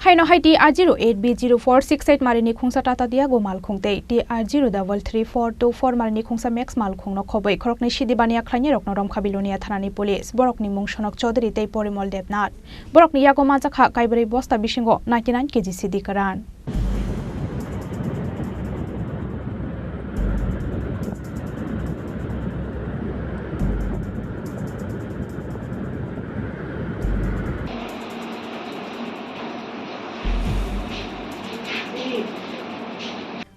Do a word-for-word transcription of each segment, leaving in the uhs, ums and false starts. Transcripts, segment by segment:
Haino hai T R zero eight B zero four six eight marini khungsa Tata Tiago malkhung tei T R zero double three four two four marini khungsa Max malkhungno khobwi khoroknwi sidi baniya khlainai rokno Romkha Bilonia thanani police. Borokni mung Sonok Chaudhary tei Porimol Debnath. Borokni yago manjakha kaibrwi bosta bisingo ninety nine K G sidi kwran.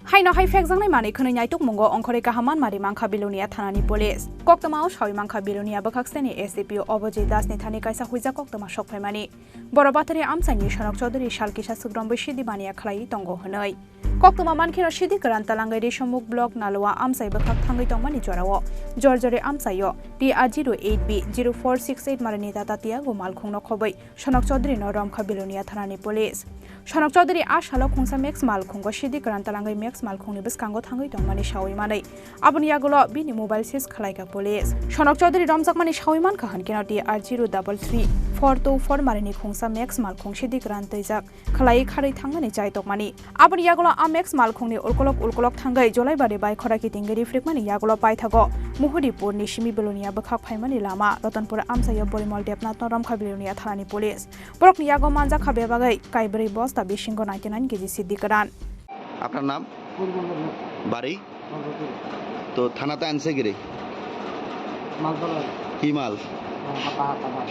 Haino hai phekjaknai manwi khwnwi naitukmungo ongkhorwi kaham manmari mankha Bilonia thanani police. Koktwmao sawi mankha Bilonia bwkhak seni S D P O Obojit Dasni thani kaisa huijak koktwma sokphaimani. Boro bathari amchaini Sonok Chaudhary sal kisa swkrwngwi sidi baniya khlaiwi tongo hwnwi. Koktwma mankheno sidi kwran talangwi Risomuk block Nalua amchai bwkhak thangwi tongmani jorao Jorjori amchaio T R zero eight B zero four six eight marini Tata Tiago malkhungno khobwi Sonok Chaudhary no Romkha Bilonia thanani police. Sonok Chaudhary a salo khungsa Max malkhungo sidi kwran talangwi Max malkhungni bwskango thangwi tongmani sawi manwi aboni yagulo bini mobile seize khlaikha police. Sonok Chaudhary romjakmani sawi mankha hwnkhe no T R zero double three four two four marini khungsa Max malkhung sidi kwran twijak khlaiwi kharwi thangmani chai tokmani. Aboni yagulo a Max malkhungni ulkolok ulkolok thangwi Jolaibari bai khoraki tingwi rifrikmani yagulo paithago Muhuripurni simi Bilonia bwkhak phaimani lama Ratanpur amchaio Porimol Debnathno Romkha Bilonia thanani police. Borokni yago manjakha bebagwi kaibrwi bosta bisingo ninety nine K G sidi kwran. আপনার নাম? পূর্ব মেদিনীপুর। বাড়ি? পর্বতী। তো থানাতে আনছে কি রে? মাল ধরা হয়েছে। কি মাল? হ্যাঁ, হাতা, হাতা মাল।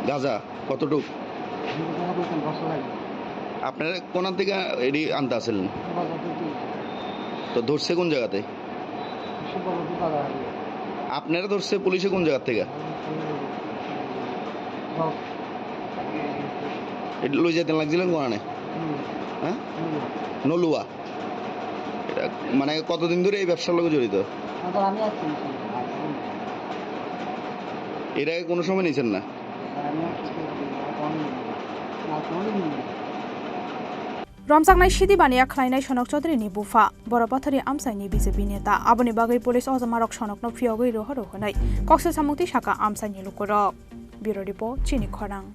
গাঁজা? কতটুক? আমি তো দেখা বলতাম, দশ হাজার। আপনারা কোন দিকে এটি আনতে আসলেন? বাজার থেকে। তো ধরছে কোন জায়গাতে? সুপারবাজার বাজার আগে। আপনারা ধরছে পুলিশে কোন জায়গা থেকে? হ্যাঁ। এটা লই যেতে লাগছিলেন কোরআনে? হুম। হ্যাঁ? হুম। নলুয়া। এটা মানে কতদিন ধরে এই ব্যবসার লগে জড়িত? না, স্যার, আমি আসছি, আমি আসছি। এর আগে কোনো সময় নিয়েছেন না? স্যার, আমি আসছি, স্যার, আমি আসছি। না, কোনো দিন নেই। Romjaknai sidi baniya khlainai Sonok Chaudhary ni bupha, Boro Pathari amchaini B J P neta. Aboni bagwi police ojamarok Sonokno phiyogwi rohoro hwnwi koksa samung twi saka amchaini lukurok. Bureau Report, Chini Khorang.